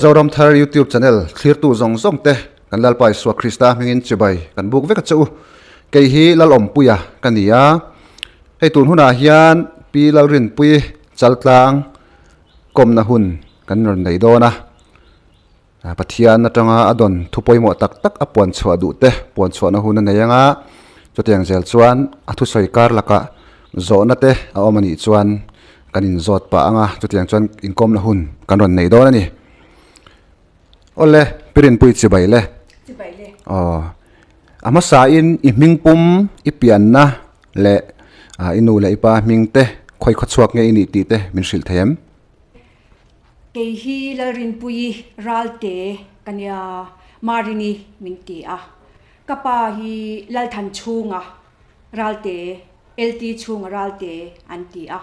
Zoram Thar YouTube channel thlirtu zawng zawng te kan Lalpa Isua Krista hmingin chibai kan buk vek a che u. Kei hi Lalawmpuia ka ni a, hei tun hunah hian Pi Lalrinpuii Chaltlang kawmna hun kan rawn nei dawn a. Pathian atanga a dawn thu pawimawh tak tak a puan chhuah duh te puan chhuahna hun a nei anga, chutiang zel chuan a thusawi kar lakah zawhna te a awm a nih chuan kan inzawt pah anga chutiang chuan inkawmna hun kan rawn nei dawn a ni. Awle, Pirinpui chibai le. Chibai le. Aw, a hmasain i hming pum, i pianna leh i nu leh i pa hming te khawi khaw chhuak nge i nih tih te min hrilh thei em? Kei hi Lalrinpuii Ralte ka nia, Marini min ti a. Ka pa hi Lalthanchhunga Ralte, LT chhunga Ralte an ti a,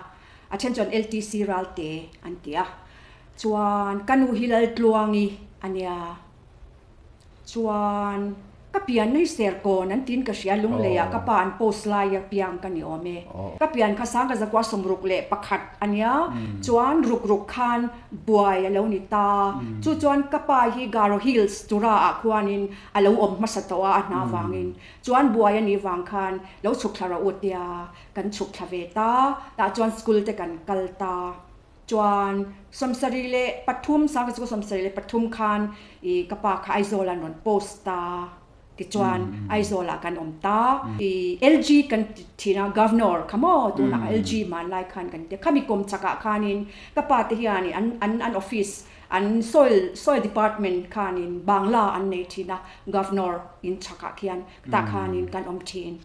a then chuan LTC Ralte an ti a. Chuan ka nu hi Laltluangi a nia. Chuan ka pian hi Serkawn an tiin ka hria, Lungleiah ka pa an post laia piang ka ni awm e. Ka pian kha Sangha Zakua 61 a nia, chuan ruk ruk khan buai a lo ni ta. Chu chuan ka pa hi Garo Hills Tura ah khuanin a lo awm hmasa tawh a, a hna vangin. Chuan buai a nih vang khan lo chhuk thla rawh u tia kan chhuk thla ve ta, tah chuan school te kan kal ta. Chuan 73, 1973 khan i ka pa kha Aizawl an rawn post ta, tichuan Aizawl ah kan awm ta. I LG kan ti thin a, Governor kha maw tunah LG hmanlai khan kan ti a, khami kawm chakah khanin ka pa te hian an an office An soil soil department khanin Bangla an nei thin a, Governor in chhakah khian tah khanin kan awm thin.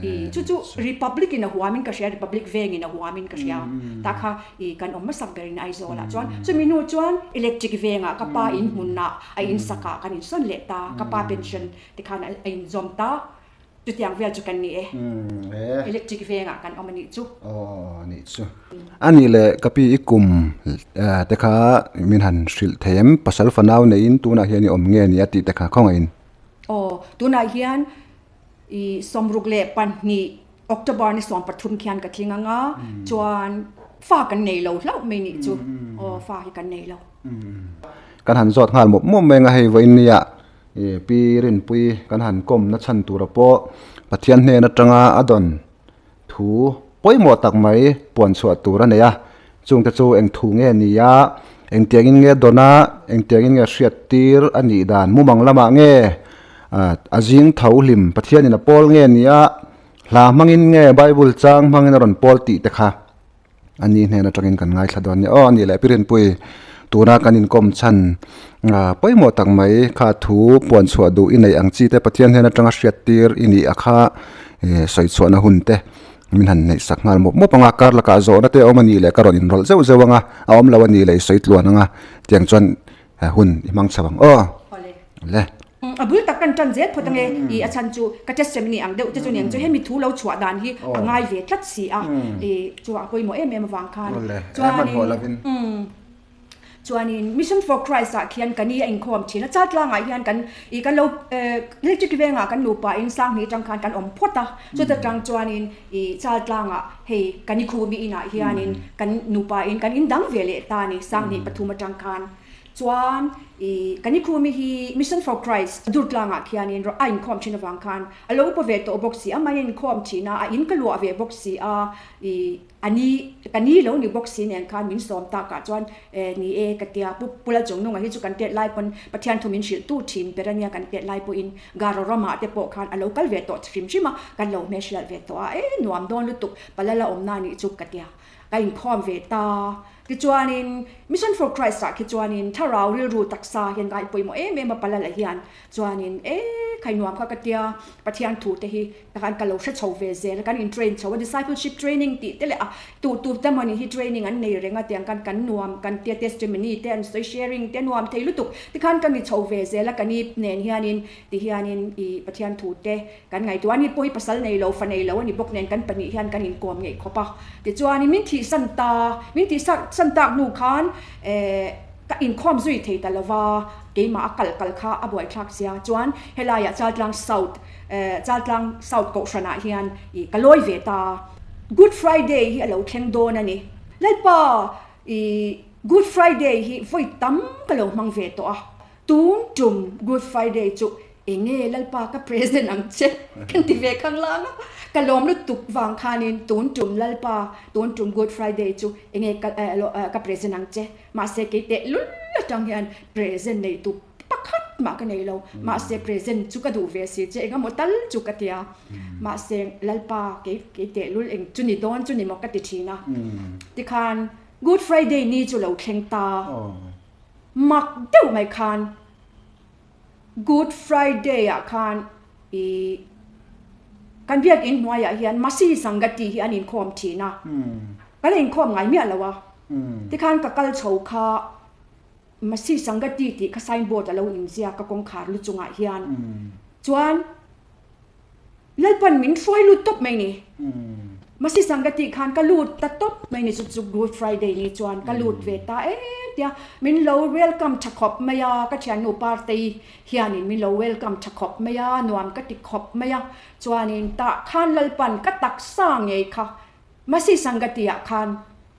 I chu chu Republic in a huamin ka hria, Republic vengin a huamin ka hria. Tah kha i kan awm hmasak berin Aizawl ah chuan chumi hnu chuan electric vengah ka pa in hmunah a in sakah kan insawn leh ta, ka pa pension te khan a inzawm ta. Chutiang vel chu kan ni e. Electric vengah kan awm a nih chu. Aw nih chu. A nih leh ka pi i kum te kha min han hrilh thei em? Pasal fanau neiin tunah hian i awm nge ni a tih te kha khawngaihin. Aw tunah hian i 62 October ni 13 khian ka tling ang a, chuan fa kan nei lo hlauh mai nih chu. Aw fa hi kan nei lo. Kan han zawt nghal mawp mawp mai ang a hei vawiin nia. Pi Rinpui kan han kawmna chhan tura pawh Pathian hnen atanga a dawn thu pawimawh tak mai puan chhuah tur a nei a, chungte chu eng thu nge ni a, engtiangin nge dawn a, engtiangin nge hriat tir a nih dan mumang lamah nge a zing tho hlim Pathianin a pawl nge ni a, hla hmangin nge Bible chang hmangin a rawn pawl tih te kha. A ni hnen atangin kan ngaithla dawn nia. Aw a nih leh Pi Rinpui, tuna kan inkawm chhan pawimawh tak mai kha thu puan chhuah duh i neih ang chi te Pathian hnen atanga hriat tir i nih a kha sawi chhuahna hun te min han neih sak nghal mawp mawp ang a, kar lakah zawhna te a awm a nih leh ka rawn inrawlh zeuh zeuh ang a, a awm lo a nih leh i sawi tluan ang a, tiang chuan hun i hmang chho ang aw. Le. A bul tak kan tan zel phawt ange i a chhan chu ka testimony ang deuh te chu niang chu hemi thu lo chhuah dan hi a ngai ve tlat si a i chu a pawimawh em em avang khan chuanin chuanin Mission for Christ ah khian ka ni a inkhawm thin a Chaltlangah hian kan i kan lo electric vengah kan nupa in Sanghni atang khan kan awm phawt a chuta tang chuanin i Chaltlangah hei ka ni khumi inah hianin kan nupa in kan indang ve leh ta a ni Sanghni pathum atang khan. Chuan i kan i khumi hi Mission for Christ Durtlangah khianin a inkhawm thin avang khan a lo upa ve tawh bawk si a, mai a inkhawm thin a, a in ka luah ve bawk si a, i a ni ka ni lo ni bawk si nen khan min sawm takah chuan e ni e ka tia Pu Pula Chungnunga hi chu kan tet lai pawn Pathian thu min hrilh tu thin ber ania kan tet lai pawhin Garo ramah te pawh khan a lo kal ve tawh hrim hrim a, kan lo hmehriat ve tawh a, e nuam dawn lutuk Palala awmna nih chu ka tia ka inkhawm ve ta. Tichuanin, Mission for Christ ah khi chuanin thlarau rilru taksa hian ngai pawimawh em em a palala hian chuanin e khai nuam kha ka tia Pathian thu te hi takhan ka lo hre chho ve zel a, kan in train chho a discipleship training tih te leh a tu tu te mawni hi training an nei reng a tiang khan kan nuam kan tia testimony te an sawi sharing te nuam thei lutuk tikhan ka ni chho ve zel a ka ni nen hianin ti hianin i Pathian thu te Kan ngaihtuah a ni pawh hi pasal nei lo, fa nei lo a ni bawk nen kan pahnih hian kan inkawm ngeih khawp a. Tichuanin min thihsan ta, min tihsan tak hnu khan eh ka inkhawm zui thei ta lo va, keimah a kal kal kha a buaithlak sia. Chuan helaiah Chaltlang South eh Chaltlang South Kohhranah hian ih ka lawi ve ta. Good Friday hi a lo thleng dawn a ni. Lalpa ih. Good Friday hi vawi tam ka lo hmang ve tawh a, tun tum Good Friday chu enge Lalpa ka present ang che kan ti ve khang lang a, ka lawm lutuk vang khanin tun tum Lalpa tun tum Good Friday chu enge ka ka present ang che mahse kei teh lul atang hian present nei tu pakhat mah ka nei lo mahse present chu ka duh ve si che eng emaw tal chu ka tia mahse Lalpa kei kei teh lul eng chu ni dawn chu ni maw ka ti thin a tikhan Good Friday ni chu lo thleng ta mak deuh mai khan Good Friday ah khan i kan biakinn hnuaiah hian Masi Sangati hi an inkhawm thin a ka la inkhawm ngai miah lo a tikhan ka kal chho kha Masi Sangati tih kha signboard a lo inziak a kawngkhar lu chungah hian chuan Lalpan min hruai lut tawp mai ni. Masi Sangati khan ka lut ta tawp mai ni chu chu Good Friday ni chuan ka lut ve ta e tia min lo welcome tha khawp mai a ka thiannu Partei hianin min lo welcome tha khawp mai a nuam ka ti khawp mai a chuanin tah khan Lalpan ka taksa ngei kha Masi Sangati ah khan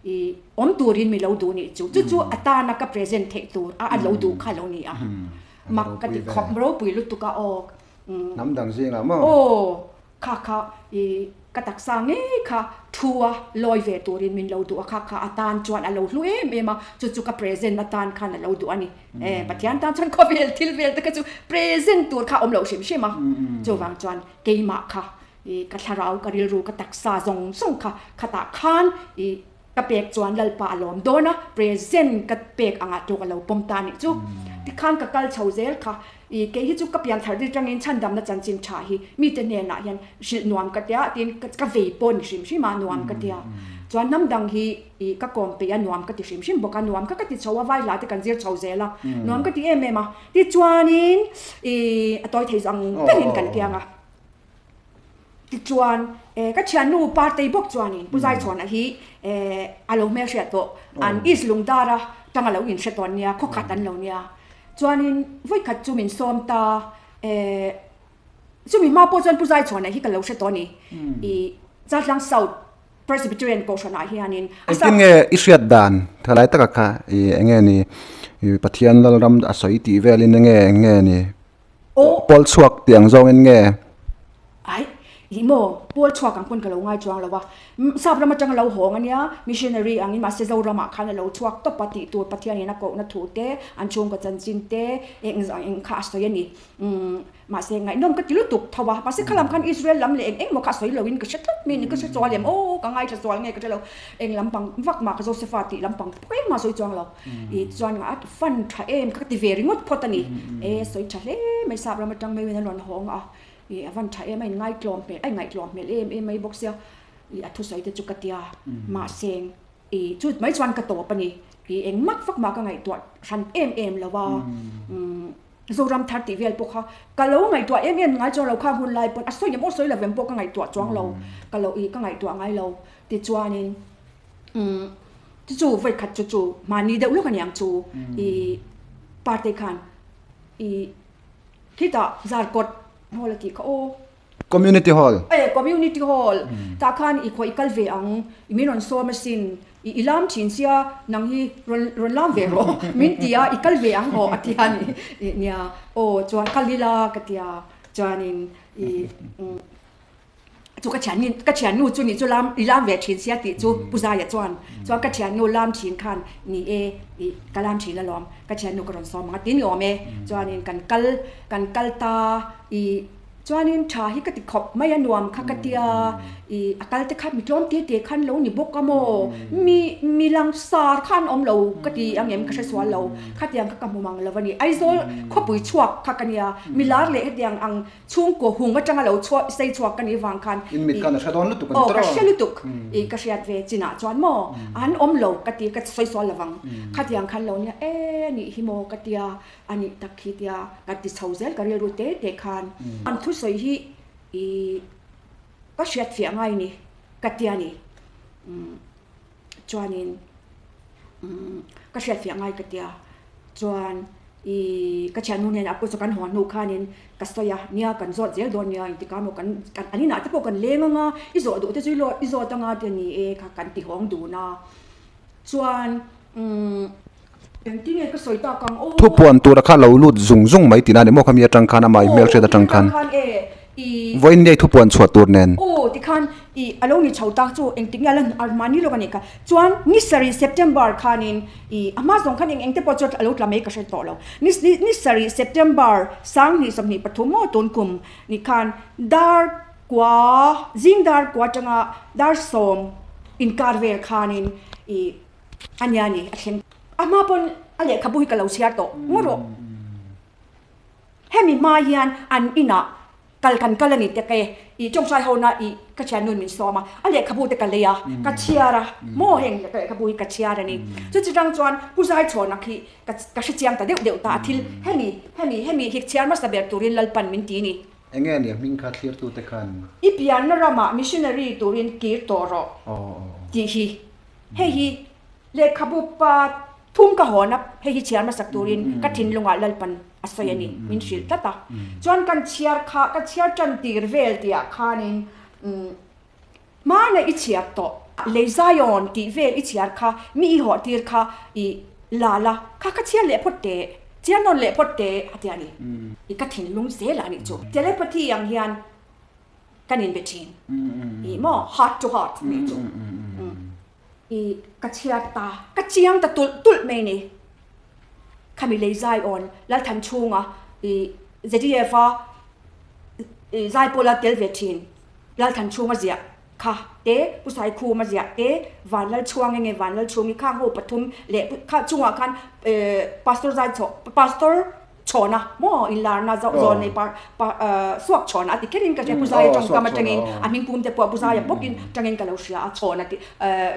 i awm turin mi lo duh nih chu chu chu atana ka present theih tur a a lo duh kha lo ni a mak ka ti khawp ropui lutuk a aw. Hnam dang zingah maw? Aw, kha kha i ka taksa ngei kha thu a lawi ve turin min lo duh a, kha kha atan chuan a lo hlu em em a, chu chu ka present atan khan a lo duh a ni. E, Pathian tan chuan khawvel thil vel te kha chu present tur kha a awm lo hrim hrim a, chuvang chuan keimah kha i ka thlarau, ka rilru, ka taksa zawng zawng kha khatah khan i Ka pek chuan Lalpa a lawm dawn a, present ka pek angah tluk a lo pawm ta anih chu. Tikhan ka kal chho zel kha, i kei hi chu ka pian thar tir tangin chhandamna chanchin tha hi mite hnenah hian hrilh nuam ka tia tiin ka vei pawh ni hrim hrim a, nuam ka tia. Chuan hnam dang hi i ka kawm peih a, nuam ka ti hrim hrim bawk a, nuam kha ka ti chho a, vai hla te kan zir chho zel a, nuam ka ti em em a. Tichuanin i a tawi thei ang berin kan piang a. Tichuan, ka thiannu Partei bawk chuanin Pu Zaichhuana hi a lo hmelhriat tawh, an East Lungdara tang a lo inhre tawn nia, khawkhat an lo nia. Chuanin vawikhat chu min sawm ta, chumi hma pawh chuan Pu Zaichhuana hi ka lo hre tawh a ni, i Chaltlang South Presbyterian Kohhranah hianin a Engtin nge i hriat dan thalai taka kha i enge ni Pathian Lalram a sawi tih velin enge enge ni? Pawl chhuak tih ang zawngin nge? Ai, ih maw, pawl chhuak ang pawn ka lo ngai chuang lo a. Sap ram atanga lo hawng a nia, missionary angin mahse Zoramah khan a lo chhuak tawp a tih tur Pathianin a kohna thu te, an chhungkaw chanchin te, eng eng kha a sawi a ni. Umm, mahse ngaihnawm ka ti lutuk tho a, mahse khalam khan Israel lam leh eng eng maw kha a sawi loin ka hre tlat mai a ni, ka hre chual em aw, ka ngaithla chual nge ka hre lo, eng lampang vak mah ka Josepha tih lampang pawh engmah a sawi chuang lo. I chuan a fan tha em ka ti ve ringawt phawt a ni. E sawi tha hle mai sap ram atang meuhin an rawn hawng a, i a van tha em a inngaihtlawm hmel a inngaihtlawm hmel em em mai bawk sia i a thusawi te chu ka tia mahse i chu mai chuan ka tawp a ni. I engmah vak mah ka ngaihtuah hran em em lo a, umm Zoram thar tih vel pawh kha ka lo ngaihtuah em em ngai chuang lo kha hun lai pawn a sawi em aw sawi lo em pawh ka ngaihtuah chuang lo ka lo i ka ngaihtuah ngai lo tichuanin umm Chu chu vawi khat chu chu mahni deuh lawk aniang chu i parte khan i khitah Zarkawt hall a tih kha aw. Community hall. E community hall tah khan i khaw i kal ve ang i min rawn sawm asin i i lam thin sia nang hi rawn rawn lam ve rawh min ti a i kal ve ang aw a ti a ni nia aw chuan kal ila ka tia chuanin i Chu ka thian ka thiannu chu nih chu lam i lam ve thin sia tih chu Pu Zaia chuan chuan ka thiannu lam thin khan ni e ih ka lam thin alawm ka thiannu ka rawn sawm ang a ti ni awm e chuanin kan kal kan kal ta ih chuanin tha hi ka ti khawp mai a nuam kha ka tia ih a kal te kha mi tlawm te te khan lo ni bawk a maw mi mi langsar khan awm lo ka ti ang em ka hre sual lo khatiang kha ka hmu mang lo a ni Aizawl khawpui chhuak kha ka nia mi lar leh hetiang ang Chhungkaw hung atanga lo chhuah sei chhuak ka nih vang khan In mit khan a hre dawn lutuk a ni tawh. Aw ka hre lutuk i ka hriat ve chinah chuan maw an awm lo ka ti ka sawi sual lovang khatiang khan lo nia e nih hi maw ka tia a nih tak hi tia ka ti chho zel ka rilru te te khan an thusawi hi i ka hriat fiah ngai ni ka tia ni chuanin ka hriat fiah ngai ka tia chuan i ka thiannu nen a pawh chu kan haw hnu khanin ka sawi a nia kan zawt zel dawn nia engtikah maw kan kan an inah te pawh kan leng anga i zawh duh te chu i zawt anga ti a ni e kha kan ti hawng dun a chuan umm. Engtin nge ka sawi tak ang aw. Thu puan tura kha lo lut zung zung mai tihna a ni maw khami atang khan amah i hmelhriat atang khan. Aw, tikhan e i. Vawiin nei thu puan chhuah tur nen. Aw, tikhan i a lo ni chho tak chu engtik nge a la mahni lawk a nih kha. Chuan ni sarih September khanin i a hma zawng khan eng engte pawh chu a lo tla mai ka hre tawh lo. Ni ni sarih September 2023 maw tun kum ni khan dar kua zing dar kua atanga dar sawm inkar vel khanin i A nia ni, a thleng. A hma pawn a lehkhabu hi ka lo chhiar tawh ngawt rawh. Hemi hma hian an inah kal kan kal a ni tek e, i tawngtai hona i ka thiannu in min sawm a, a lehkhabu te ka lei a, ka chhiar a, maw heng lehkhabu hi ka chhiar a ni. Chuti chang chuan Pu Zaichhawna khi ka ka hrechiang ta deuh deuh ta a thil hemi hemi hemi hi chhiar hmasa ber turin Lalpan min ti ni. Enge nia hming kha thlirtute khan? I pianna ramah missionary turin kir tawh rawh tih hi. Hei hi lehkhabu pa thum ka hawn a, hei hi chhiar hmasak turin ka thinlungah Lalpan a sawi a ni, min hrilh tlat a. Chuan kan chhiar kha, ka chhiar tan tir vel tihah khanin hmana i chhiar tawh, lei Zion tih vel i chhiar kha, mi i hawh tir kha i la la, kha ka chhiar leh phawt teh, chhiar nawn leh phawt teh a ti a ni. I ka thinlung zelah a nih chu. Telepathy ang hian Kan inbe thin. I maw heart to heart nih chu. I ka chhiar ta, ka chiang ta tulh tulh mai ni. Khami lei zai awn Lalthan chhunga i ZDF a i zai pawla tel ve thin Lalthan chhunga ziah kha te Pu Saikhuma ziah te Vanlalchhuang enge Vanlalchhungi khang ho pathum leh kha chungah khan Pastor zai chho Pastor Chhawna maw inlarna zawh zawn nei par pa suak chhawna a ti kherin ka hria Pu Zaia tawngkam atangin a hming pum te pawh Pu Zaia bawkin tangin ka lo hria a chhawna ti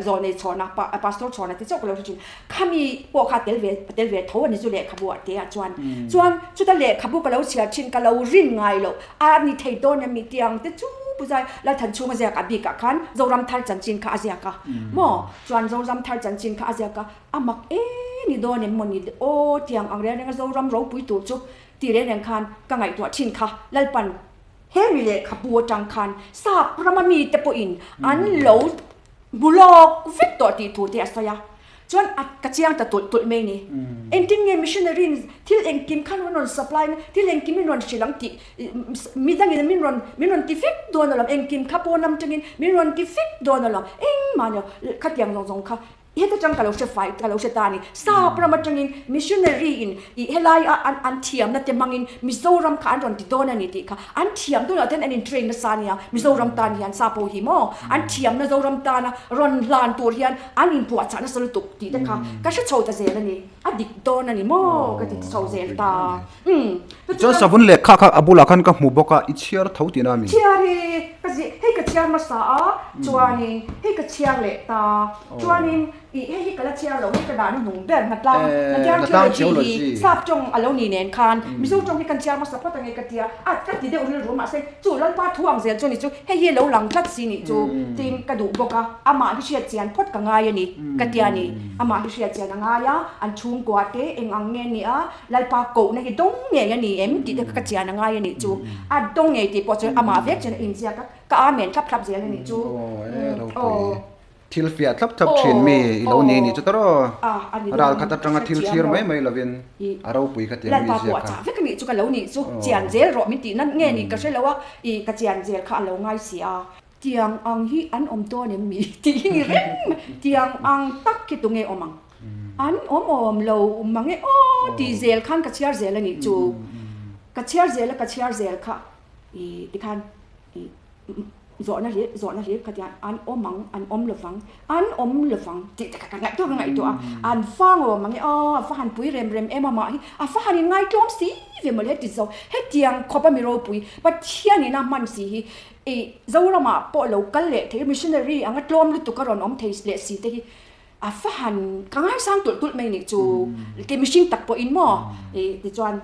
zawn nei chhawna pa pastor chhawna ti chauh ka lo hre thin khami pawh kha tel ve tel ve tho a ni chu lehkhabu ah te ah chuan chuan chuta lehkhabu ka lo chhiar thin ka lo rin ngai loh a ni thei dawn em tiang te chu Pu Zai Lalthanchhunga ziak a bikah khan Zoramthar chanchin kha a ziak a maw chuan Zoramthar chanchin kha a ziak a A mak e ni dawn em maw ni aw tiang ang reng renga Zoram ropui tur chu ti reng reng khan ka ngaihtuah thin kha Lalpan he mi lehkhabu atang khan sap rama mite pawhin an lo hmu lawk vek tawh tih thu te a sawi a chuan a ka chiang ta tulh tulh mai ni. Engtin nge missionary in thil engkim khan rawn rawn supply na thil engkim in rawn hrilh ang tih midangin min rawn min rawn ti vek dawn alawm engkim kha pawn lam tangin min rawn ti vek dawn alawm engmah ni lo khatiang zawng zawng kha Heta tang ka lo hre fai, ka lo hre ta a ni. Sap ram atangin missionary in ih helai a an an thiamna te hmangin Mizoram kha an rawn ti dawn a ni tih kha an thiam tunah ten an in train nasa a nia Mizoram tan hian sap ho hi maw an thiamna Zoram tana rawn hlan tur hian an inpuahchah nasa lutuk tih te kha ka hre chho ta zel a ni. A dik dawn a ni maw ka ti chho zel ta. Umm. Chuan savun lehkha kha a bulah khan ka hmu bawk a, i chhiar tho tihna a mi? Chhiar i, ka zih, hei ka chhiar hmasa a, chuanin hei ka chhiar leh ta, chuanin ih hei hi ka la chhiar lo, hei ka dahna hnung ber hnatlang, hnatlang theology hi sap tawng a lo ni nen khan Mizo tawng hi kan chhiar hmasa phawt ange ka tia, a ka ti deuh rilru mahse chu Lalpa thu ang zel chu ni chu hei hi a lo lang tlat si nih chu tiin ka duh bawk a, amah hi hriat chian phawt ka ngai a ni ka tia ni, amah hi hriat chian a ngai a, an chhungkua te eng ang nge nia, Lalpa kohna hi dawng ngei a ni em tih te kha ka chian a ngai a nih chu. A dawng ngei tih pawh chuan amah vek chuan a inziak a, ka amen thlap thlap zel a nih chu. Aw e ropui. Thil fiah thlap thlap thin mi i lo ni a nih chu tawrh aw. Ral khat atanga thil thlir mai mai lovin a ropui kha tiang mi ziak kha. Lalpa pawh a chah vek a nih chu ka lo nih chu. Chian zel rawh min tihna nge ni ka hre lo a, i ka chian zel kha a lo ngai si a. Tiang ang hi an awm dawn em mi tih hi ni reng mai. Tiang ang tak hi tunge awm ang? An awm awm lo mang e aw tih zel khan ka chhiar zel a nih chu. Ka chhiar zel a ka chhiar zel kha i tikhan i zawhna hlir zawhna hlir kha tiang an awm ang an awm lovang an awm lovang tih te kha ka ngaihtuah ka ngaihtuah a. An fang awm mang e aw a va han pui rem rem em amah hi a va han inngaihtlawm si ve mawle heti zo hetiang khawp a mi ropui Pathianin a hman si hi i Zoramah pawh lo kal leh thei missionary anga tlawm lutuk a rawn awm thei leh si te hi A fa han ka ngaisang tulh tulh mai nih chu ti mihring tak pawhin maw i tichuan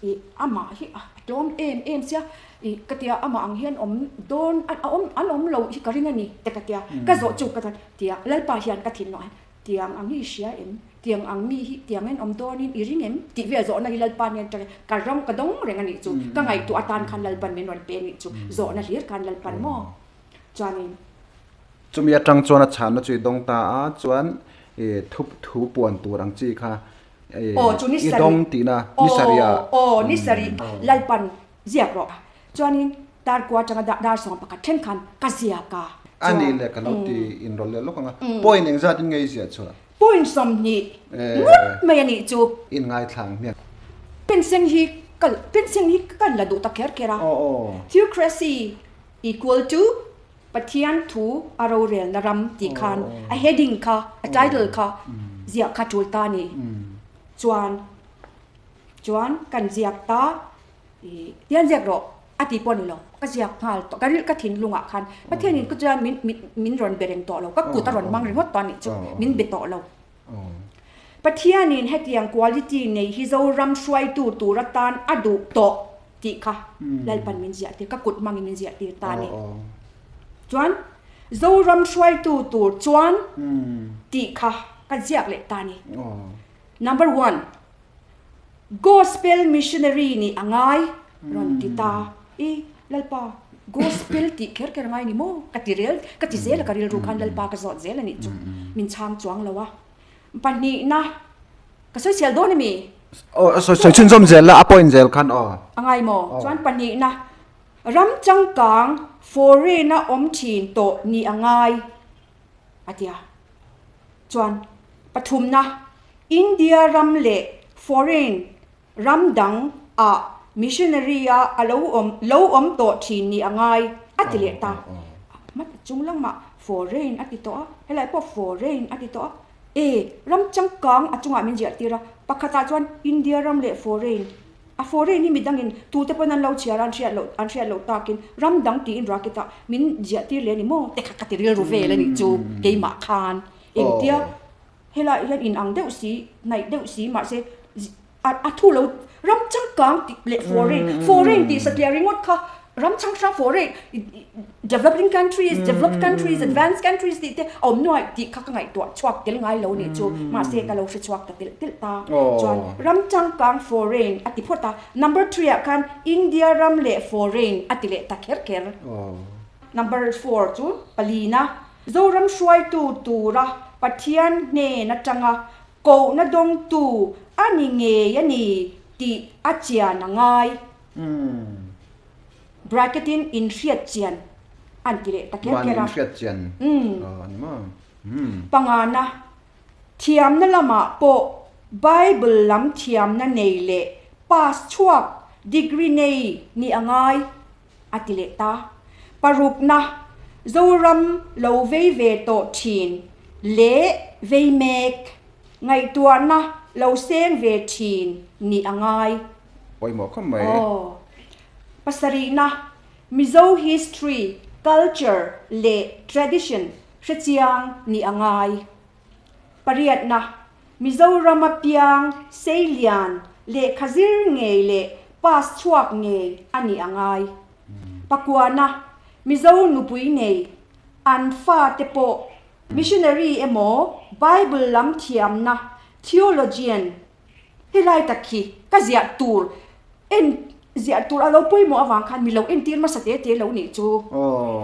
i amah hi a tlawm em em sia i ka tia amah ang hian awm dawn a awm an awm lo hi ka ring a ni te ka tia ka zawh chu ka tia Lalpa hian ka thinlung ah hian tiang ang hi i hria em tiang ang mi hi tiang hian awm dawnin i ring em tih vel zawhna hi Lalpa hian atangin ka ram ka dawng reng a nih chu ka ngaihtuah atan khan Lalpan min rawn pe a nih chu zawhna hlir khan Lalpan maw chuanin. Chumi atang chuan a chhanna chu i dawng ta a, chuan i thup thu puan tur ang chi kha. Aw chu ni i sarih. dawng tihna ni sarih ah. Aw aw ni sarih Lalpan ziak rawh. Chuanin dar kua atanga dar 11 thleng khan ka ziak a. A nih leh ka lo ti inrawlh leh lawk ang a. Point engzat in nge i ziah chhuah? Point 20 ngawt mai a nih chu. In ngaithla ang hmiang. Pen sen hi ka pen sen hi ka la duh ta kher kher a. Theocracy equal to Pathian thu a rorelna ram tih khan a heading kha, a title kha ziah kha tul ta a ni. Chuan chuan kan ziak ta i tian ziak rawh a tih pawh a ni lo, ka ziak nghal tawh, ka rilh ka thinlungah khan Pathianin ka chuan min min min rawn be reng tawh lo, ka kut a rawn hmang ringawt tawh a nih chu, min be tawh lo. Pathianin hetiang quality nei hi Zoram hruaitu tur atan a duh tawh tih kha Lalpan min ziah tir, ka kut hmangin min ziah tir ta a ni. Chuan Zoram hruaitu tur chuan tih kha ka ziak leh ta a ni. Number one, Gospel missionary nih a ngai rawn ti ta. I Lalpa, Gospel tih kher kher a ngai ni maw? Ka ti rel, ka ti zel a, ka rilru khan Lalpa ka zawt zel a nih chu. Min chhang chuang lo a. Pahnihna, ka sawi chhial dawn a mi? Aw, sawi sawi chhunzawm zel la, a point zel khan aw. A ngai maw? Chuan pahnihna, ram changkang foreign-a awm thin tawh nih a ngai a ti a. Chuan pathumna, India ram leh foreign ram dang ah missionary a a lo awm lo awm tawh thin nih a ngai a ti leh ta. Hmat chung lamah foreign a ti tawh a, helai pawh foreign a ti tawh a. E, ram changkang a chungah min ziah tir a, pakhatah chuan India ram leh foreign, a foreign hi midangin tute pawn an lo chhiar a an hriat loh an hriat loh takin ram dang tiin racket ah min ziah tir leh a ni maw te kha ka ti rilru vel a nih chu keimah khan engtia Helaiah hian in ang deuh si, hnaih deuh si mahse a thu lo ram changkang tih leh foreign, foreign tih satliah ringawt kha ram chang hrang foreign developing countries, developed countries, advanced countries tih te a awm nuaih tih kha ka ngaihtuah chhuak tel ngai lo nih chu mahse ka lo hre chhuak ta telh telh ta. Chuan ram changkang foreign a ti phawt a, number three ah khan India ram leh foreign a ti leh ta kher kher. Number four chu palina. Zoram hruaitu tura Pathian hnen atanga kohna dawngtu a ni ngei a ni tih a chian a ngai. Bracket in inhriat chian an ti leh ta kher kher a. Mahni inhriat chian a ni maw? Pangana, thiamna lamah pawh Bible lam thiamna nei leh pass chhuak degree nei nih a ngai. a ti leh ta. Parukna, Zoram lo vei ve tawh thin leh vei mek, ngaihtuahna lo seng ve thin nih a ngai. Pawimawh khawp mai. Aw. Pasarihna, Mizo history, culture leh tradition hrechiang nih a ngai. Pariatna, Mizorama piang, seilian, lehkha zir ngei leh pass chhuak ngei a nih a ngai. Pakuana, Mizo nupui nei, an fate pawh missionary emaw Bible lam thiamna, theologian, helai tak hi ka ziah tur En ziah tur a lo pawimawh avang khan mi lo entir hmasa te te lo nih chu.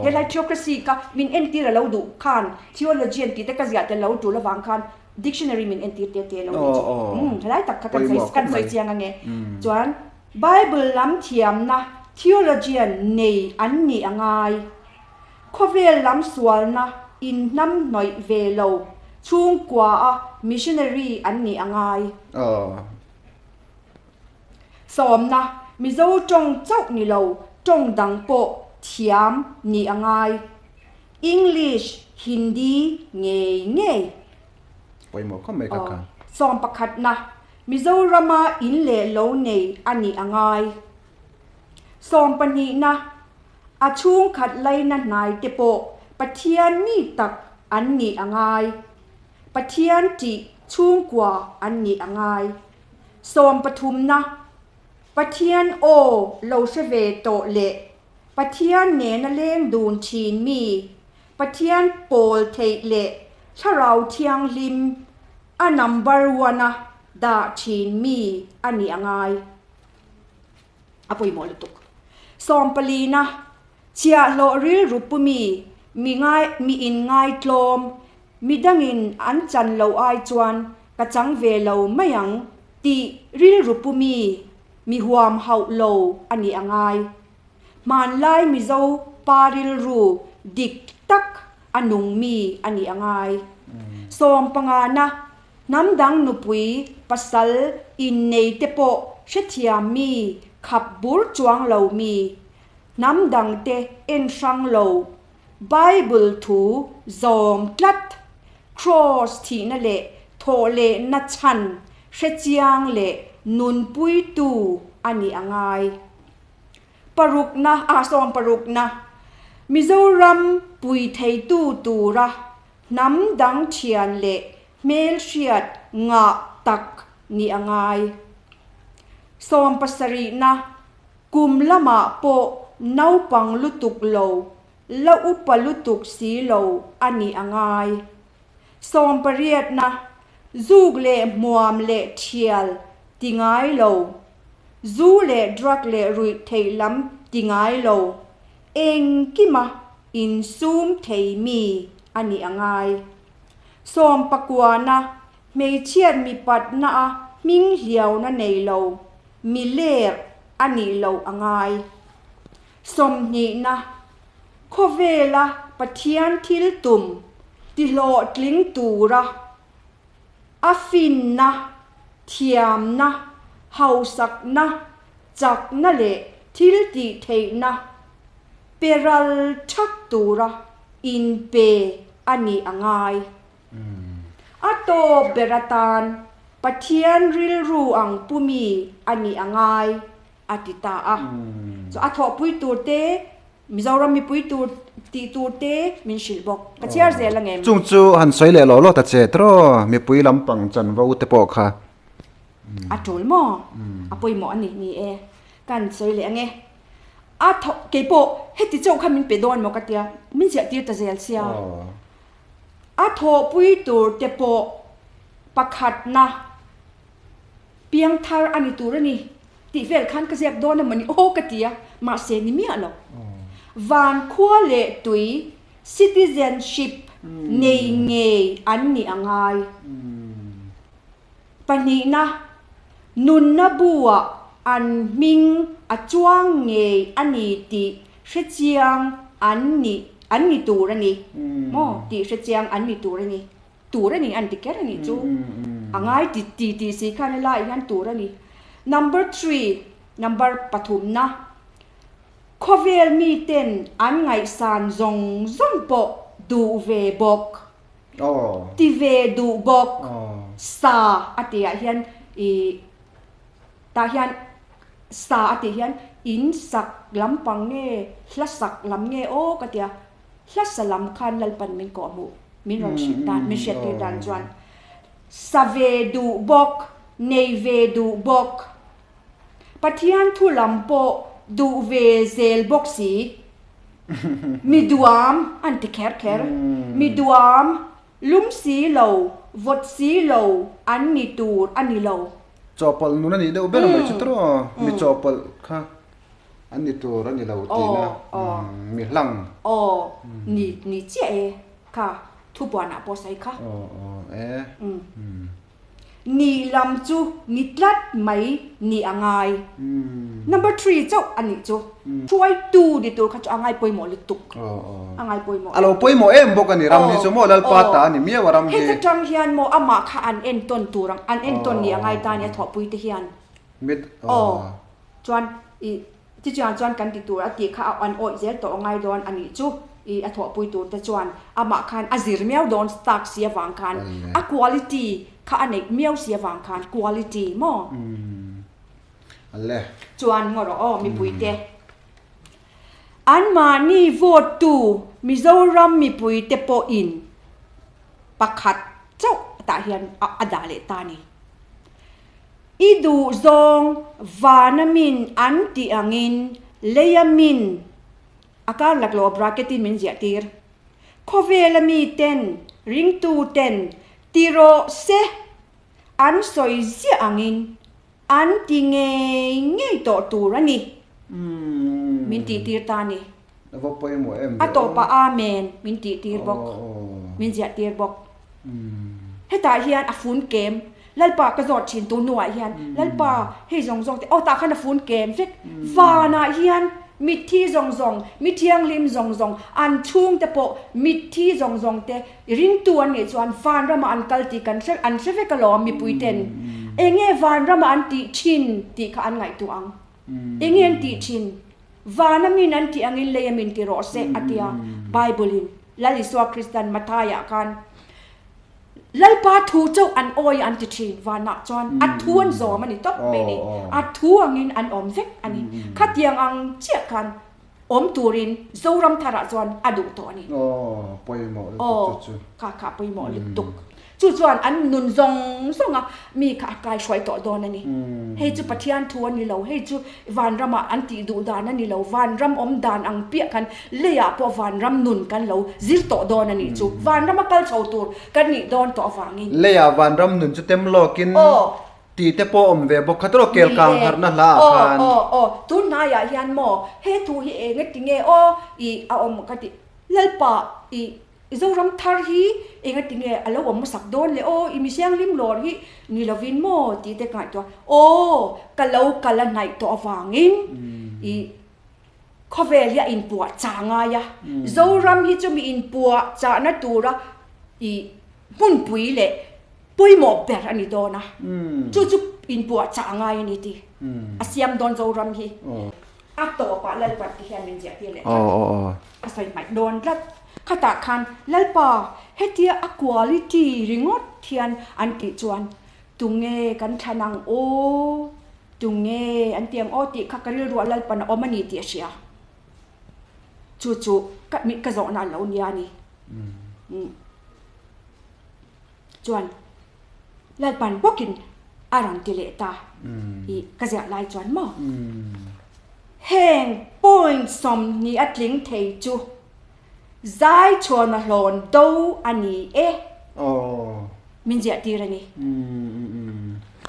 Helai theocracy kha min entir a lo duh khan theologian tih te ka ziah tel lo tul avang khan dictionary min entir te te lo nih chu. Umm helai tak kha kan sawi kan sawi chiang ange. Chuan Bible lam thiamna theologian nei an nih a ngai. Khawvel lam sualna in hnam hnawih ve lo chhungkua a missionary an nih a ngai. Sawmna, Mizo tawng chauh ni lo, tawng dang pawh thiam nih a ngai. English, Hindi ngei ngei. Pawimawh khawp mai ka kha. Sawm pakhatna, Mizorama in leh lo nei a nih a ngai. Sawm pahnihna, A chhungkhat laina hnai te pawh Pathian mi tak an nih a ngai. Pathian tih chhungkua an nih a ngai. Sawmpathumna, Pathian aw lo hre ve tawh leh Pathian nena leng dun thin mi, Pathian pawl theih leh Thlarau Thianghlim a number one a dah thin mi a nih a ngai. A pawimawh lutuk. Sawmpalina, Chhiahhlawh rilru pu mi, mi ngai, mi in ngaitlawm, midangin an chan loh ai chuan. ka chang ve lo mai ang tih rilru pu mi, mi huam hauh lo a nih a ngai. Hmanlai Mizo pa rilru dik tak a nung mi a nih a ngai. Sawmpangana hnam dang nupui pasal innei te pawh hrethiam mi, khap bur chuang lo mi, hnam dangte en hrang lo, Bible thu zawm tlat, Kraws thihna leh thawhlehna chhan hrechiang leh nunpuitu a nih a ngai. Parukna, a sawm parukna, Mizoram pui theitu tura hnam dang thian leh hmelhriat ngah tak nih a ngai. Sawm pasarihna, Kum lamah pawh naupang lutuk lo, la upa lutuk si lo a nih a ngai. Sawmpariatna, Zuk leh hmuam leh thial ti ngai lo, zu leh drug leh ruih theih lam ti ngai lo, engkima insum thei mi a nih a ngai. Sawmpakuana, Hmeichhiat mipatna a hming hliauna nei lo, mi ler a nih loh a ngai. Sawmhnihna, Khawvela Pathian thil tum tihlawhtling tura a finna, thiamna, hausakna, chakna leh thil tih theihna pe ral thak tura inpe a nih a ngai. A tawp ber atan Pathian rilru ang pu mi a nih a ngai a ti ta a. Chu a thawhpui tur te, Mizoram mipui tur tih tur te min hrilh bawk. Ka chhiar zel ang em? Chung chu han sawi leh lo lo ta che tiraw mipui lampang chanvo te pawh kha. A tul maw? A pawimawh a ni, ni e. Kan sawi leh ang e. A thaw keipawh heti chauh kha min pe dawn maw ka tia, min ziah tir ta zel sia. A thawhpui tur te pawh pakhatna piangthar a ni tur a ni tih vel khan ka ziak dawn emaw ni aw ka ti a, mahse ni miah lo. Van khua leh tui citizenship nei ngei an nih a ngai. Pahnihna, nunna buah an hming a chuang ngei a ni tih hrechiang an nih an ni tur a ni maw tih hrechiang an ni tur a ni. Tur a ni an ti kher a nih chu a ngai ti ti tih si khan helaiah hian tur a ni. Number three, number pathumna, khawvel miten an ngaihsan zawng zawng pawh duh ve bawk. Ti ve duh bawk. Sa a tihah hian ih tah hian sa a tih hian in sak lampang nge hla sak lam nge aw ka tia hla sa lam khan Lalpan min kawh hmuh min rawn hrilh dan min hriat tir dan chuan sa ve duh bawk nei ve duh bawk Pathian thu lam pawh duh ve zel bawk si. Mi duam an ti kher kher. Mi duam lum si lo, vawt si lo an ni tur a ni lo. Chawhpawlh nun a nih deuh ber mai chu tawh. Mi chawhpawlh kha an ni tur a ni lo tihna mi hlang. Aw, ni ni chiah e kha thupuanah pawh sawi kha. Aw aw e. Nih lam chu ni tlat mai nih a ngai. Number thre chauh a nih chu. Hruaitu ni tur kha chu a ngai pawimawh lutuk. A ngai pawimawh. A lo pawimawh em bawk a ni ram hi chu maw Lalpa ta a ni miau a ram hi. Heta tang hian maw amah kha an entawn tur ang an entawn nih a ngai ta nia thawhpui te hian. Aw chuan i Tichuan chuan kan ti tur a tih kha a an awih zel tawh ngai dawn a nih chu i a thawhpui tur te chuan amah khan a zir miau dawn tak si avang khan a quality kha a neih miau si avang khan quality maw chuan ngaw rawh aw mipui te anmahni vote tu Mizoram mipui te pawhin pakhat chauh tah hian a dah leh ta a ni. I duh zawng vana min an tih angin leia min a kar laklawh bracket in min ziah tir. Khawvela mi ten, ringtu ten ti rawh se an sawi ziah angin an ti ngei ngei tawh tur a ni. Min tih tir ta a ni. A tawpah Amen min tih tir bawk. Min ziah tir bawk. Hetah hian a fun kem. Lalpa ka zawt thin tu hnuah hian Lalpa hei zawng zawng te aw tah khan a fun kem vek vanah hian mitthi zawng zawng mi thianghlim zawng zawng an chhungte pawh mitthi zawng zawng te ringtu an nih chuan vanramah an kal tih kan hre an hre vek alawm mipui ten enge vanramah an tih thin tih kha an ngaihtuah ang enge an tih thin vana min an tih angin lei a min ti rawh se a tia Bible in Lal Isua Kristan Matthai-ah khan Lalpa thu chauh an awi an ti thin. Vanah chuan a thu an zawm a ni tawp mai ni. A thu angin an awm vek a ni. Khatiang ang chiah khan awm turin Zoram tharah chuan a duh tawh a ni. Aw, pawimawh lutuk chu chu. Aw, kha kha pawimawh lutuk. Chu chuan an nun zawng zawnga mi kha a kaihruai tawh dawn a ni. Hei chu Pathian thu a ni lo, hei chu Vanramah an tih duh dan a ni lo, vanram awm dan ang piah khan leiah pawh vanram nun kan lo zir tawh dawn a nih chu. Vanrama kal chho tur kan nih dawn tawh avangin. Leiah vanram nun chu tem lawkin tih te pawh awm ve bawk kha tawh kel kang harhna hla ah khan. Aw aw aw, tun hnaiah hian maw he thu hi eng e tinge aw i a awm ka ti Lalpa i Zoram thar hi engati nge a lo awm hmasak dawn le aw, i misianghlim lawr hi ni lovin maw tih te ka ngaihtuah a, aw ka lo kal a hnaih tawh avangin i khawvel hi a inpuah chah ngai a, Zoram hi chu mi inpuah chahna tura i hmunpui leh pawimawh ber a ni dawn a, chu chu inpuah chah ngai a ni tih a siam dawn Zoram hi. A tawpah Lalpa ti hian min ziah tir leh tlat. A sawi hmaih dawn tlat. Khatah khan Lalpa hetia a quality ringawt hian an tih chuan tunge kan thlan ang aw, tunge an ti ang aw tih kha ka rilruah Lalpan a awm a ni tih a hria. Chu chu ka mit ka zawhna a lo nia a ni. Chuan Lalpan bawkin a rawn ti leh ta i ka ziah lai chuan maw heng point 20 a tling thei chu Zaichhuana hlawn do a ni e min ziah tir a ni.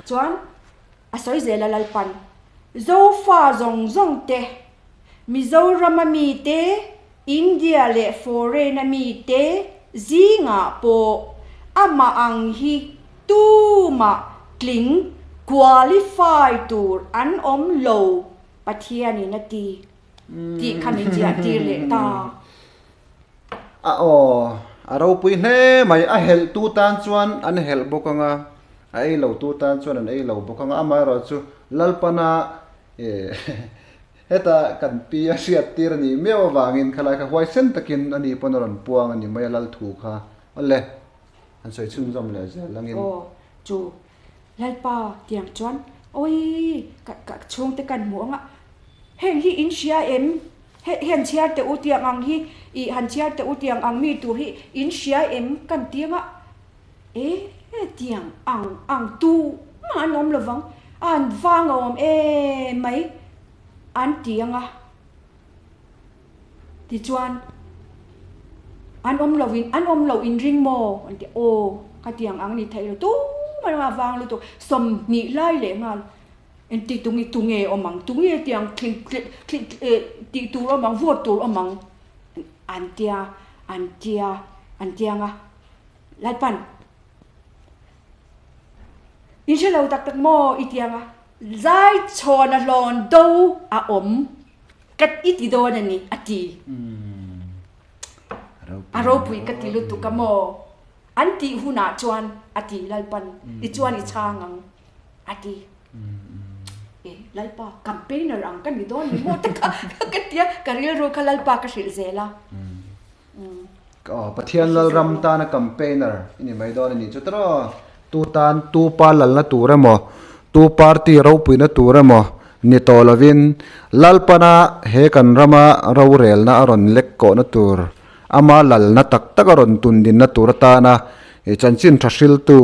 Chuan a sawi zel a Lalpan Zofa zawng zawng te Mizorama mite India leh foreign a mite zingah pawh amah ang hi tumah tling, qualify, tur an awm lo Pathianin a ti tih kha min ziah tir leh ta. A aw, a ropui hle mai. A helh tu tan chuan an helh bawk ang a, a ei lo tu tan chuan an ei lo bawk ang a. Amaherawhchu Lalpana Heta kan pi a hriat tir a nih miau avangin khalai kha huaisen takin a ni pawn a rawn puang a ni mai a lal thu kha. Awle, han sawi chhunzawm leh zel angin. Aw, chu Lalpa tiang chuan awii ka ka chhungte kan hmu ang a, heng hi in hria em? He hian chhiar teh u tiang ang hi ih han chhiar teh u tiang ang mi tur hi in hria em kan ti ang a, e tiang ang ang tu mah an awm lovang a han vang a awm em mai. An ti ang a, tichuan an awm lo in an awm lo in ring maw? An ti a, aw khatiang ang ni theih lo tumah anga vang lutuk 20 lai leh nghal engti tunge tunge awm ang tunge tiang thleng thleng tih tur awm ang vote tur awm ang an tia an tia an tia ang a Lalpan in hre lo tak tak maw i ti ang a. Zaichhawn a hlawn do a awm ka i ti dawn a ni, a ti. A ropui ka ti lutuk a maw? An tih hunah chuan a ti Lalpan, tichuan i chhang ang, a ti. E, Lalpa, campaigner ang ka ni dawn ni maw te kha ka ti a, ka rilru kha Lalpa ka hrilh zel a. Pathian Lalram tana campaigner i ni mai dawn a nih chu tawh. Tu tan tu pa lalna tur emaw, tu party ropuina tur emaw ni tawh lovin Lalpana he kan rama rorelna a rawn lek kawhna tur, ama lalna tak tak a rawn tundinna tur atana chanchin tha hriltu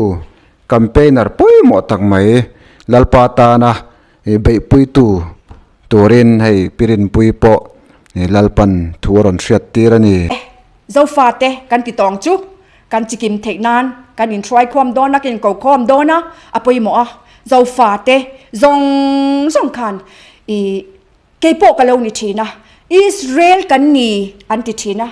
campaigner pawimawh tak mai Lalpa tana Beihpuitu turin hei Pi Rinpuii pawh Lalpan thu a rawn hriat tir a ni. Zofate kan ti tawng chu kan chikim theih nan kan inhruai khawm dawn a, kan inko khawm dawn a, a pawimawh a. Zofate zawng zawng khan i keipawh ka lo ni thin a, Israel kan ni an ti thin a.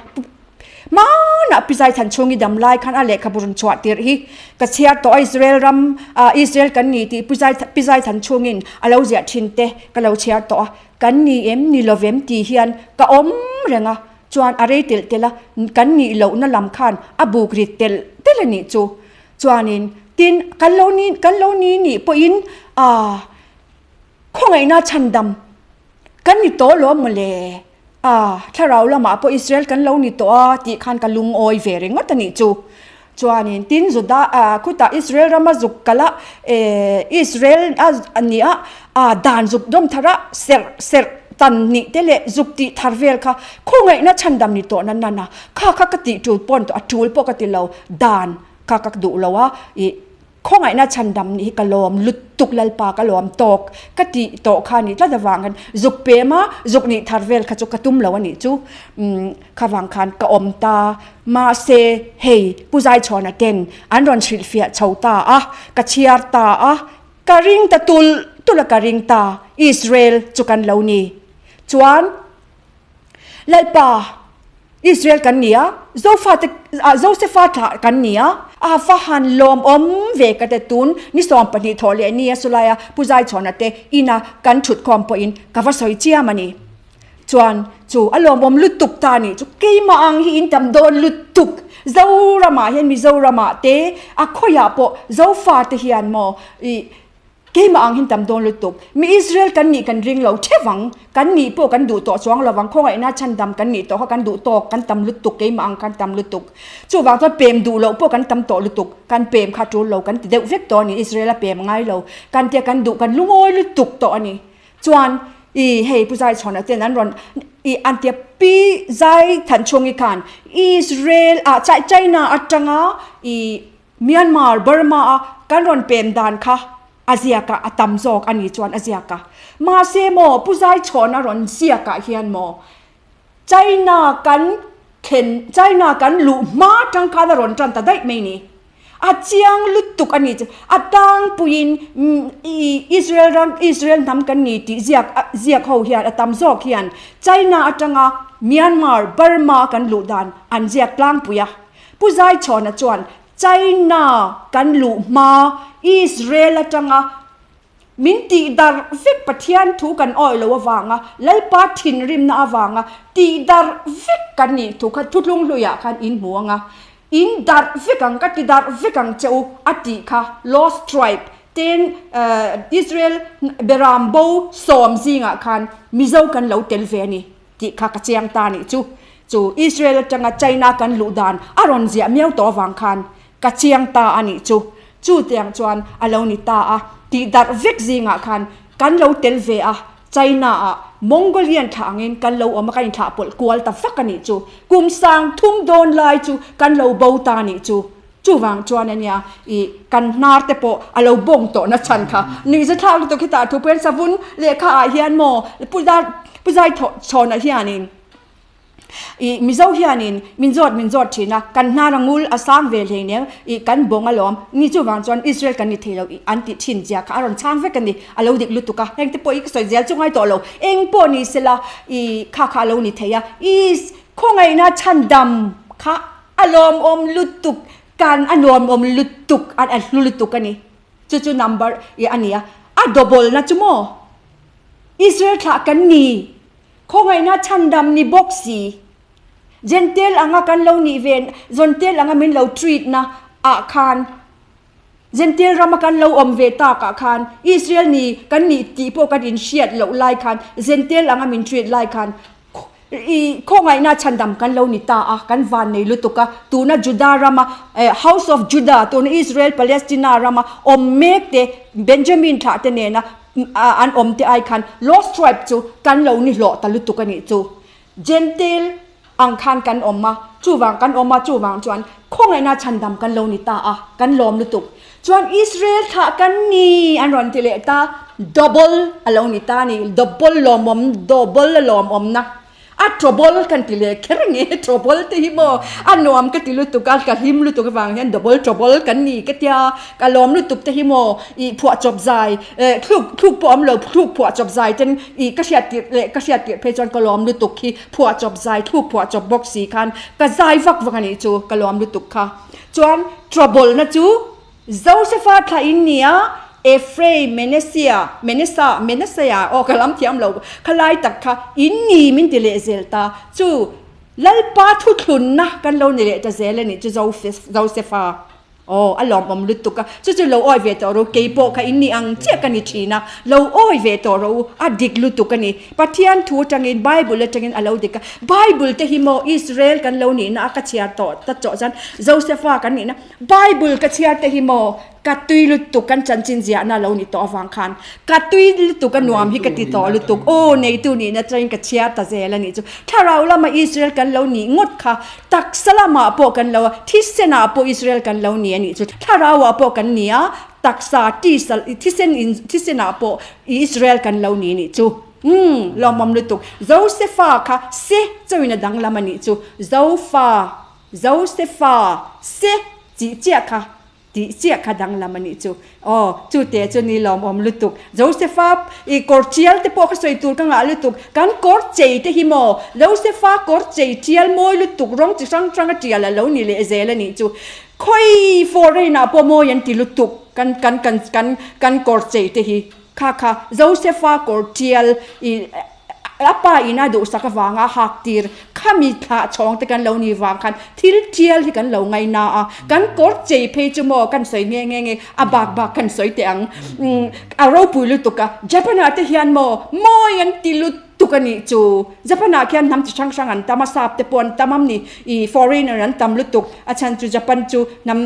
Hmanah Pi Zaithanchhungi dam lai khan a lehkhabu rawn chhuah tirh hi ka chhiar tawh a, Israel ram ah Israel kan ni tih Pi Zaithanchhungin a lo ziah thin te ka lo chhiar tawh a, kan ni em ni lovem tih hian ka awm reng a, chuan a rei telh telh a, kan nih lohna lam khan a buk rit telh telh a nih chu. Chuanin tin kan lo ni kan lo ni nih pawhin ah khawngaihna chhandam Kan ni tawh lo mawle. A, thlarau lamah pawh Israel kan lo ni tawh a tih khan ka lungawi ve ringawt a nih chu. Chuanin tin Juda ah khutah Israel rama zuk kalh a, eh Israel a ni a, ah dan zuk dawm thar a, serh serh tan nih te leh zuk tih thar vel kha khawngaihna chhandam ni tawh na nana kha kha ka tih tul pawn tawh a tul pawh ka ti lo dan kha ka duh lo a ih Khawngaihna chhandam nih hi ka lawm lutuk Lalpa ka lawm tawk ka tih tawh kha nih tlat avang khan zuk pem a zuk nih thar vel kha chu ka tum lo a nih chu umm kha vang khan ka awm ta mahse hei Pu Zaichhawna ten an rawn hrilhfiah chho ta a ka chhiar ta a ka ring ta tulh tulh a ka ring ta Israel chu kan lo ni chuan Lalpa, Israel kan ni a, Zofate, Josefa thlah kan ni a, a va han lawmawm ve ka te tun ni 20 thawh leh nia sulaia Pu Zaichhawna te ina kan thutkhawm pawhin ka va sawi chiam a ni. Chuan chu a lawmawm lutuk ta nih chu keimah ang hi in tam dawn lutuk Zoramah hian Mizoramah te a khawiah pawh Zofate hian maw ih Keimah ang hin tam dawn lutuk. Mi Israel kan nih kan ring lo theuh ang. Kan nih pawh kan duh tawh chuang lo vang. Khawngaihna chhandam kan nih tawh kha kan duh tawk kan tam lutuk keimah ang kan tam lutuk. Chuvang chuan pem duh loh pawh kan tam tawh lutuk. Kan pem kha tul lo kan ti deuh vek tawh a ni. Israel a pem ngai lo. Kan tia kan duh kan lungawi lutuk tawh a ni. Chuan i hei Pu Zaichhawna ten an rawn i an tia Pi Zaithanchhungi khan Israel ah China atanga i Myanmar, Burma a kan rawn pem dan kha a ziak a, a tam zawk a ni chuan a ziak a. Mahse maw Pu Zaichhawna rawn ziak ah hian maw China kan thlen, China kan luh hma tang khan a rawn tan ta daih mai ni. A chiang lutuk a ni chu. A tlangpuiin Israel ram, Israel hnam kan ni tih ziak ziak ho hian a tam zawk hian China atanga Myanmar, Burma kan luh dan an ziak tlangpui a. Pu Zaichhawna chuan China kan luh hma Israel atanga min tihdarh vek Pathian thu kan awih lo avanga Lalpa thinrimna avanga tihdarh vek kan nih thu kha thutlung hluiah khan in hmu anga in darh vek ang ka tidarh vek ang che u a tih kha Lost Tribe ten Israel beram bo sawm zingah khan Mizo kan lo tel ve a ni. Tih kha ka chiang ta nih chu. Chu Israel atanga China kan luh dan a rawn ziah miau tawh avang khan ka chiang ta a nih chu. Chu tiang chuan a lo ni ta a, tih darh vek zingah khan kan lo tel ve a, China ah Mongolian thlah angin kan lo awm a, kan inthlah pawlh kual ta vak a nih chu. Kum sang thum dawn lai chu kan lo bo ta a nih chu. Chuvang chuan a nia i kan hnar te pawh a lo bawng tawh na chhan kha. Nuihza thlak lutuk hi tah thu pawhin savun lehkha ah hian maw Pu Pu Zai Chhawnah hianin i Mizo hianin min zawt min zawt thin a, kan hnar a ngul a sang ve hlei nen i kan bawng alawm ni chuvang chuan Israel kan ni thei lo i an tih thin zia kha a rawn chhang vek a ni, a lo dik lutuk a, heng te pawh i ka sawi zel chu ngai tawh lo, eng pawh ni sela i kha kha a lo ni thei a, i khawngaihna chhandam kha A lawmawm lutuk kan a nuamawm lutuk a a hlu lutuk a ni. Chu chu number i a ni a. A double na chu maw? Israel thlah kan ni. Khawngaihna chhandam ni bawk si. Jentail anga kan lo nih ve Jentail anga min lo treat na ah khan Jentail rama kan lo awm ve tak ah khan Israel ni kan nih tih pawh kan inhriat loh lai khan Jentail anga min treat lai khan I khawngaihna chhandam kan lo ni ta a, kan van nei lutuk a, tuna Juda rama House of Judah, tuna Israel Palestina rama awm mek te, Benjamin thlah te nena an awm te ai khan Lost Tribe chu kan lo ni hlawh ta lutuk a nih chu. Gentile ang khan kan awm a, chuvang kan awm a, chuvang chuan khawngaihna chhandam kan lo ni ta a, kan lawm lutuk. Chuan Israel thlah kan ni an rawn ti leh ta, double a lo ni ta a ni, double lawmawm, double a lawmawmna A trouble kan ti leh kher nge trouble te hi maw a nuam ka ti lutuk a ka hlim lutuk avang hian double trouble kan ni ka tia ka lawm lutuk te hi maw ih phuahchawp zai eh thluk thluk pawh awm lo thluk phuahchawp zai ten ih ka hriat tirh leh ka hriat tirh phei chuan ka lawm lutuk hi phuahchawp zai thluk phuahchawp bawk si khan ka zai vak vak a nih chu ka lawm lutuk kha chuan trouble na chu Josepha thlah in nia, Ephraim, Menesia, Menesa, Menesea, aw ka lam thiam lo, kha lai tak kha in ni min ti leh zel ta, chu Lalpa thuthlunna kan lo ni leh ta zel a nih chu Josepha, aw a lawmawm lutuk a, chu chu lo awi ve tawh rawh u, kei pawh kha in ni ang chiah ka ni thin a, lo awi ve tawh rawh u, a dik lutuk a ni, Pathian thu atangin, Bible atangin a lo dik a, Bible te hi maw Israel kan lo nihna a ka chhiar tawh ta chawh chuan Josepha kan nihna, Bible ka chhiar te hi maw ka tui lutuk kan chanchin ziahna lo ni tawh avang khan ka tui lutuk a nuam hi ka ti tawh lutuk aw neitu nihna atangin ka chhiar ta zel a nih chu thlarau lama Israel kan lo nih ngawt kha taksa lamah pawh kan lo a thisenah pawh Israel kan lo ni a nih chu thlarauah pawh kan ni a taksa tisa thisen in thisenah pawh Israel kan lo ni a nih chu umm lawmawm lutuk Josefa kha se chauhin a danglam a nih chu Zofa Josefa, Se, tih chiah kha, tih chiah kha danglam a nih chu. Aw, chu te chu ni lawmawm lutuk. Josefa, i kawr tial te pawh kha sawi tur ka ngah lutuk. Kan kawr chei te hi maw, Josefa kawr chei tial mawi lutuk rawng chi hrang hrang a tial a lo ni leh zel a nih chu. Khawi foreign ah pawh mawi an ti lutuk kan kan kan kan kan kawr chei te hi. Kha kha Josefa kawr tial i a pa in a duhsak avanga a hak tir khami thlah chhawng te kan lo ni vang khan thil tial hi kan lo ngaina a, kan kawr chei phei chu maw kan sawi nghe nghe nge a bak bak kan sawi teh ang a ropui lutuk a, Japan ah te hian maw mawi an ti lutuk a nih chu, Japan ah khian hnam chi hrang hrang an tam a sap te pawh an tam am ni i foreigner an tam lutuk a chhan chu Japan chu hnam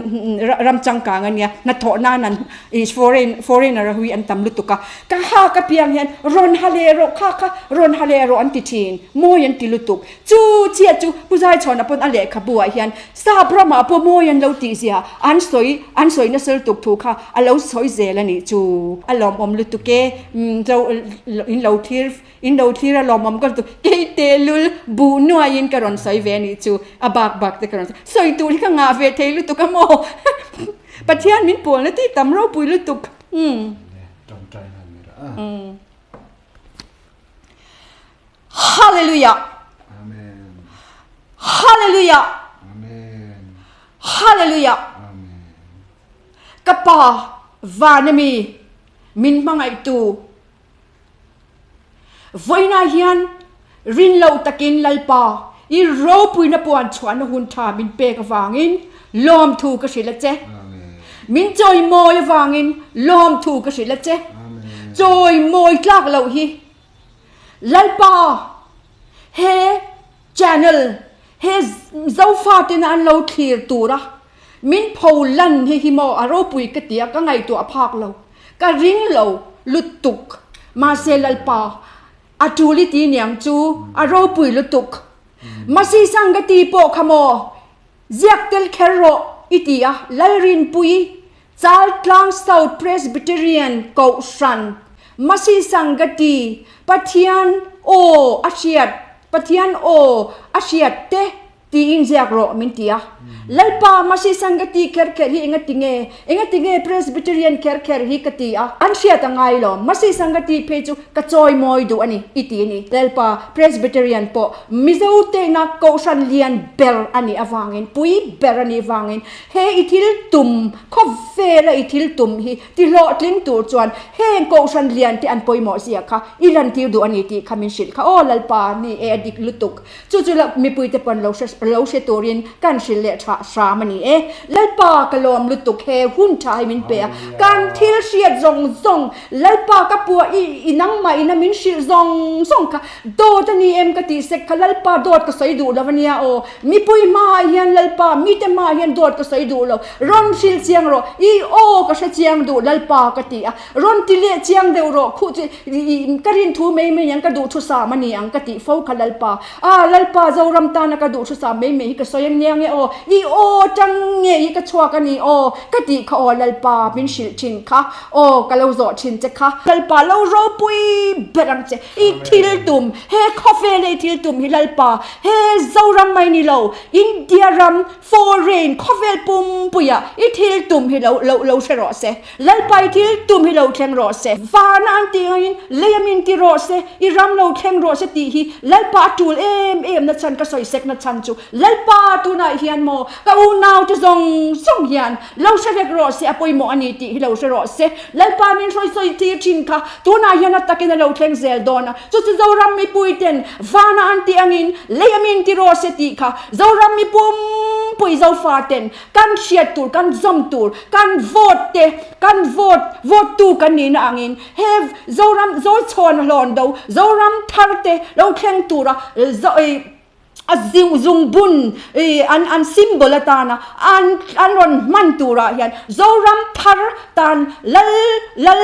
ram changkang a nia hnathawh nan an I foreign foreigner a hui an tam lutuk a, ka hak apiang hian rawn ha leh rawh kha kha rawn ha leh rawh an ti thin, mawi an ti lutuk. Chu chiah chu Pu Zaichhawn pawn a lehkhabu ah hian sap ramah pawh mawi an lo tih zia an sawi an sawi nasa lutuk thu kha a lo sawi zel a nih chu. A lawmawm lutuk e, in lo thlir in lo thlir a lawmawm ka lutuk kei tehlul buh nuaiin ka rawn sawi ve a nih chu, a bak bak te ka rawn sawi sawi tur hi ka ngah ve thei lutuk a maw. Pathian min pawlna tih tam ropui lutuk. Umm. Hallelujah. Amen. Hallelujah. Amen. Hallelujah. Amen. Ka pa van ami min hmangaihtu Vawiinah hian rin lo takin Lalpa i ropuina puan chhuahna hun tha min pek avangin lawmthu ka hrilh a che. Min chawimawi avangin lawmthu ka hrilh a che. Chawimawi tlak loh hi Lalpa he channel he Zofatena an lo thlir tura min pho lan hi hi maw a ropui ka ti a, ka ngaihtuah phak lo. Ka ring lo lutuk. Mahse Lalpa, a tul i ti niang chu, a ropui lutuk. Masi sang ka ti pawh kha maw, ziak tel kher rawh i ti a, Lalrinpui, Chaltlang South Presbyterian Kohhran, Masi sang ka ti, Pathian aw a hriat, Pathian aw a hriat te Tiin ziak rawh min ti a. Lalpa, Masi Sangati kher kher hi enga tinge? Enga tinge Presbyterian kher kher hi ka ti a. An hriat a ngai lo. Masi Sangati phei chu ka chawi mawi duh a ni, i ti a ni. Lalpa, Presbyterian pawh Mizo tena Kohhran lian ber a nih avangin, pui ber a nih avangin he i thil tum, khawvela i thil tum hi ti hlawhtling tur chuan heng Kohhran lian te an pawimawh zia kha i lantir duh a ni tih kha min hrilh kha. Aw Lalpa, ni e, a dik lutuk. Chu chu la mipuite pawn lo hre lo hre turin kan hrilh leh tha hram a ni e. Lalpa ka lawm lutuk he hun tha hi min pe a, kan thil hriat zawng zawng Lalpa ka pua i i nangmah ina min hrilh zawng zawng kha dawt a ni em ka tih sek kha Lalpa dawt ka sawi duh lo a nia aw. Mipui hmaah hian Lalpa mite hmaah hian dawt ka sawi duh lo rawn hrilh chiang rawh i aw ka hre chiang duh Lalpa ka ti a rawn ti leh chiang deuh rawh khuh chu I ka rin thu mai mai ang ka duh thu sam a ni ang ka tih fo kha Lalpa. Ah Lalpa Zoram tana ka duh thu sam mai mai hi ka sawi ang nia nge aw. I aw tang nge hi ka chhuak a ni aw ka tih kha aw Lalpa min hrilh thin kha aw ka lo zawh thin che kha. Lalpa lo ropui ber ang che i thil tum he khawvel a i thil tum hi Lalpa he Zoram mai ni lo India ram foreign khawvel pumpuia i thil tum hi lo lo lo hre rawh se. Lalpa i thil tum hi lo thleng rawh se. Vana an tih angin lei a min ti rawh se, i ram lo thleng rawh se tih hi Lalpa a tul em em na chhan ka sawi sek na chhan chu Lalpa tunah hian maw ka unaute zawng zawng hian lo hre vek rawh se a pawimawh a ni tih hi lo hre rawh se. Lalpa min hrawi sawi tir thin kha tunah hian a takin a lo thleng zel dawn a, chu chu Zoram mipuiten vana an tih angin lei a min ti rawh se tih kha Zoram mipumpui Zofaten Kan hriat tur, kan zawm tur, kan vote te, kan vote, vote tu kan nihna angin he Zoram, Zawlchhawn hlawn do, Zoram thar te lo thleng tura a zungbun an an symbol atana an an rawn hman turah hian Zoram thar tan Lal Lal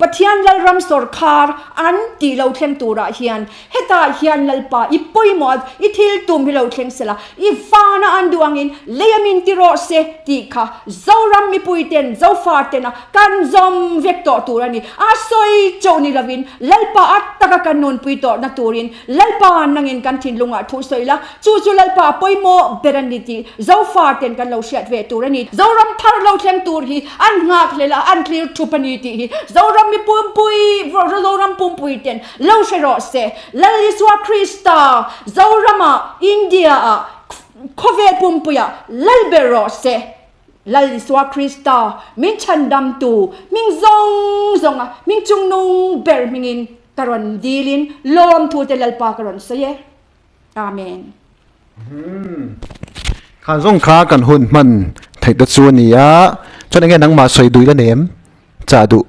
Pathian Lalram sawrkhar an tih lo thleng turah hian Hetah hian Lalpa, i pawimawh a, i thil tum hi lo thleng sela, i vana an duh angin lei a min ti rawh se tih kha Zoram mipuiten, Zofatena kan zawm vek tawh tur a ni. A sawi chauh ni lovin Lalpa a taka kan nunpui tawhna turin Lalpa nangin kan thinlungah thu sawi la, chu chu Lalpa a pawimawh ber a ni tih Zofaten kan lo hriat ve tur a ni. Zoram thar lo thleng tur hi an nghakhlel a, an thlir thup a ni tih hi Zoram mipumpui, Zoram pumpuiten Lo hre rawh se, Lal Isua Krista, Zoramah, India-ah, khawvel pumpuiah lal ber rawh se. Lal Isua Krista, min chhandamtu, hming zawng zawnga hming chungnung ber hmingin ka rawn dilin lawmthute Lalpa ka rawn sawi e. Amen. Khan zawng kha kan hun hman theih te chu a ni a, chuan enge nangmah sawi duih la nem chah duh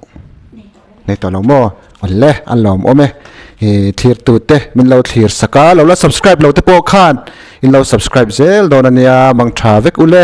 nei tawh lo maw? Awle a lawm awm e, ih thlir tu te min lo thlir sak a, lo la subscribe lo te pawh khan in lo subscribe zel dawn a nia, mang tha vek ule.